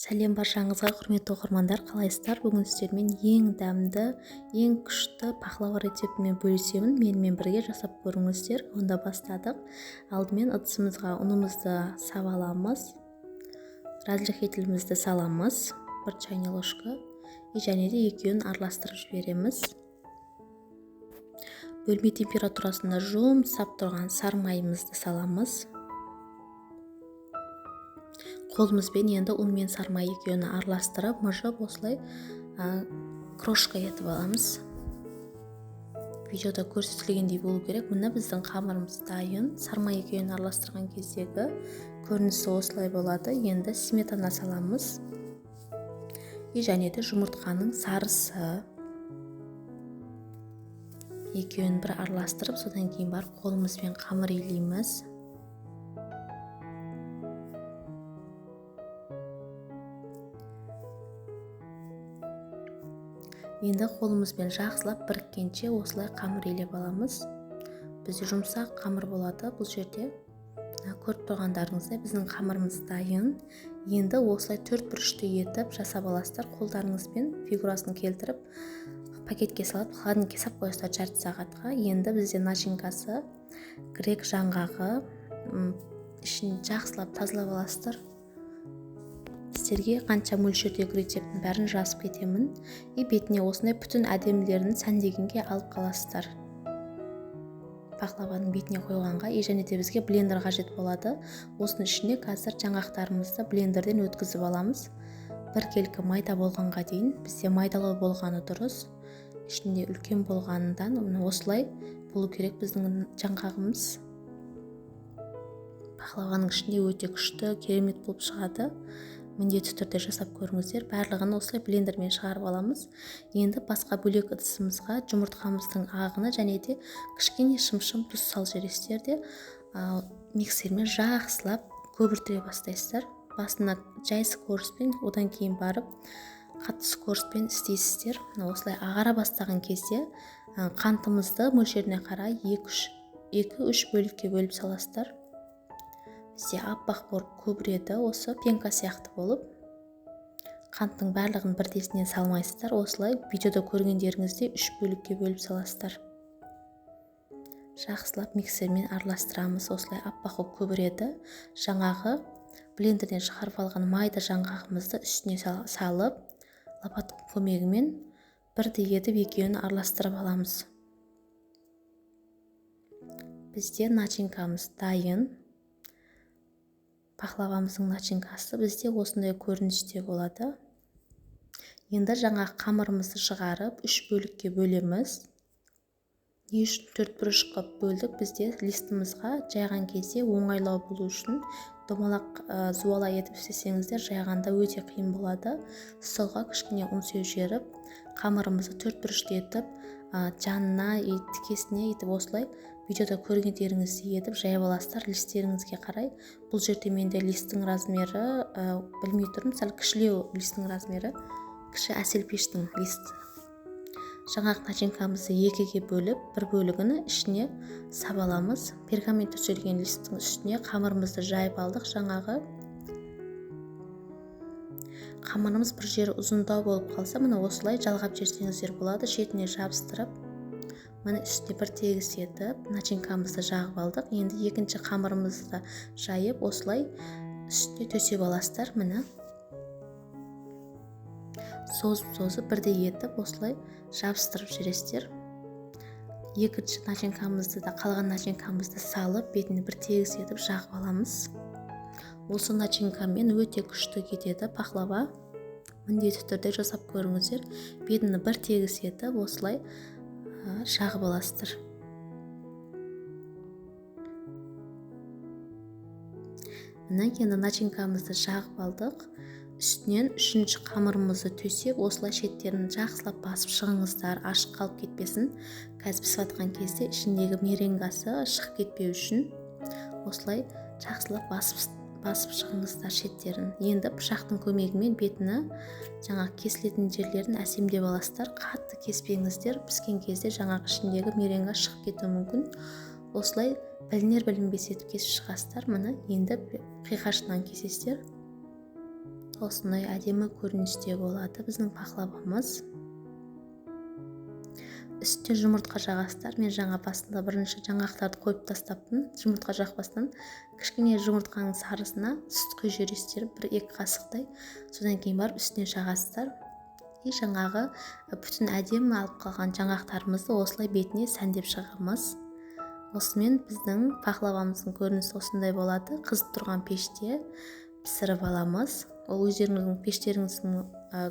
Сәлем баршаңызға, құрметті оқырмандар, қалайсыздар? Бүгін сіздермен ең дәмді, ең күшті пахлава рецептімен бөлісемін. Менімен бірге жасап көріңіздер. Онда бастадық. Алдымен ыдысымызға ұнымызды сап аламыз. Разрыхлителімізді саламыз, 1 чайный ложка. И және де екеуін араластырып жібереміз. Бөлме температурасында жұмсап тұрған сары майымызды саламыз. Қолымызбен енді ұн мен сары май екеуін араластырып, мыжып осылай крошка етіп аламыз. Видеода көрсетілгендей болу керек. Міне біздің қамырымыз дайын. Сары май екеуін араластырған кездегі көрінісі осылай болады. Енді сметана саламыз. И және де жұмыртқаның сарысы. Екеуін бір араластырып, содан кейін барып қолымызбен қамыр илейміз. Енді қолымызбен жақсылап біріккенше осылай қамыр илеп аламыз. Бізде жұмсақ қамыр болады бұл жерде. Көріп тұрғандарыңыздай біздің қамырымыз дайын. Енді осылай төрт бұрышты етіп жасап аласыздар. Қолдарыңызбен фигурасын келтіріп пакетке салып, холодильникке салып қоясыздар жарты сағатқа. Енді бізде начинкасы грек жаңғағы, ішін жақсылап тазалап аласыздар. Сіздерге қанша мөлшердегі рецепттің бәрін жазып кетемін. И бетіне осындай бүтін әдемілерін сәндегенге алып қаласыздар. Пахлаваның бетіне қойғанға. И және де бізге блендер қажет болады. Осының ішіне қазір жаңғақтарымызды блендерден өткізіп аламыз. Біркелкі майда болғанға дейін. Бізде майдалау болғаны дұрыс. Ішінде үлкен болғанынан міне осылай болу керек біздің жаңғағымыз. Пахлаваның ішінде өте күшті, керемет болып шығады. Міндетті түрде жасап көріңіздер. Барлығын осылай блендермен шығарып аламыз. Енді басқа бөлек ыдысымызға жұмыртқамыздың ағыны және де кішкене шымшым тұз салып жібересіздер де, миксермен жақсылап көбіртіре бастайсыздар. Басына жай скоростьпен, одан кейін барып қатты скоростьпен істейсіздер. Мына осылай ағара бастаған кезде, қантымызды мөлшеріне қарай екі-үш бөлікке бөліп саласыздар. Бізде аппақ болып көбіреді, осы пенка сияқты болып. Қанттың барлығын бірдесінен салмайсыздар. Осылай видеода көргендеріңіздей 3 бөлікке бөліп саласыздар. Жақсылап миксермен араластырамыз. Осылай аппақ болып көбіреді. Жаңағы блендерден шығарып алған майда жаңғағымызды үстіне салып, лопатка көмегімен бірдей етіп екеуін араластырып аламыз. Бізде начинкамыз дайын. Пахлавамыздың начинкасы бізде осындай көріністе болады. Енді жаңа қамырымызды шығарып, 3 бөлікке бөлеміз. Не үшін төрт бұрыш қылып бөлдік? Бізде листімізға жайған кезде оңайлау болу үшін домалақ, зуала етіп істесеңіздер, жайғанда өте қиын болады. Столға кішкене ұн сеуіп жіберіп, қамырымызды төрт бұрышты етіп, жанына, тікесіне етіп осылай видеода көргендеріңіздей етіп жайып аласыздар листеріңізге қарай. Бұл жерде менде листтің размері, білмей тұрмын, сәл кішілеу листтің размері, кіші әсел пештің листі. Жаңағы начинкамызды екіге бөліп, бір бөлігіні ішіне сап аламыз. Пергамент төселген листтің үстіне қамырымызды жайып алдық. Жаңағы қамырымыз бір жері ұзындау болып қалса, міне осылай жалғап жіберсеңіздер болады. Шетіне жабыстырып, міне үстіне бір тегіс етіп начинкамызды жағып алдық. Енді екінші қамырымызды жайып, осылай үстіне төсеп аласыздар. Міне созып-созып бірдей етіп осылай жабыстырып жібересіздер. Екінші начинкамызды да, қалған начинкамызды салып, бетіне бір тегіс етіп жағып аламыз. Осы начинкамен өте күшті кетеді пахлава. Міндетті түрде жасап көріңіздер. Бетіне бір тегіс етіп осылай жағып аласыздар. Міне енді начинкамызды жағып алдық. Үстінен үшінші қамырымызды төсеп, осылай шеттерін жақсылап басып шығыңыздар, ашық қалып кетпесін. Қазір пісіп жатқан кезде ішіндегі меренгасы шығып кетпеу үшін осылай жақсылап басып шығыңыздар шеттерін. Енді пышақтың көмегімен бетіні жаңағы кесілетін жерлерін әсемдеп аласыздар. Қатты кеспеңіздер, піскен кезде жаңағы ішіндегі меренга шығып кетуі мүмкін. Осылай білінер білінбес етіп кесіп шығасыздар. Міне енді қиғашынан кесесіздер. Осындай әдемі көріністе болады біздің пахлавамыз. Үстіне жұмыртқа жағасыздар. Мен жаңа басында бірінші жаңғақтарды қойып тастаппын, жұмыртқа жақпастан. Кішкене жұмыртқаның сарысына сүт құйып жібересіздер, 1-2 қасықтай. Содан кейін барып үстіне жағасыздар. И жаңағы бүтін әдемі алып қалған жаңғақтарымызды осылай бетіне сәндеп шығамыз. Осымен біздің пахлавамыздың көрінісі осындай болады. Қызып тұрған пеште пісіріп аламыз. Ол өздеріңіздің пештеріңіздің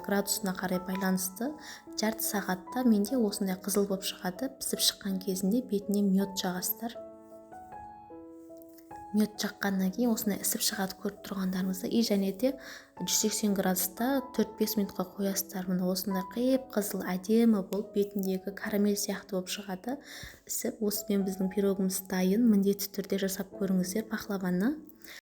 градусына қарай байланысты. Жарты сағатта менде осындай қызыл болып шығады. Пісіп шыққан кезінде бетіне мед жағасыздар. Мед жаққаннан кейін осындай ісіп шығады, көріп тұрғандарыңыздай. И және де 180 градуста 4-5 минутқа қоясыздар. Міне, осындай қып-қызыл әдемі болып, бетіндегі карамель сияқты болып шығады ісіп. Осымен біздің пирогымыз дайын. Міндетті түрде жасап көріңіздер пахлаваны.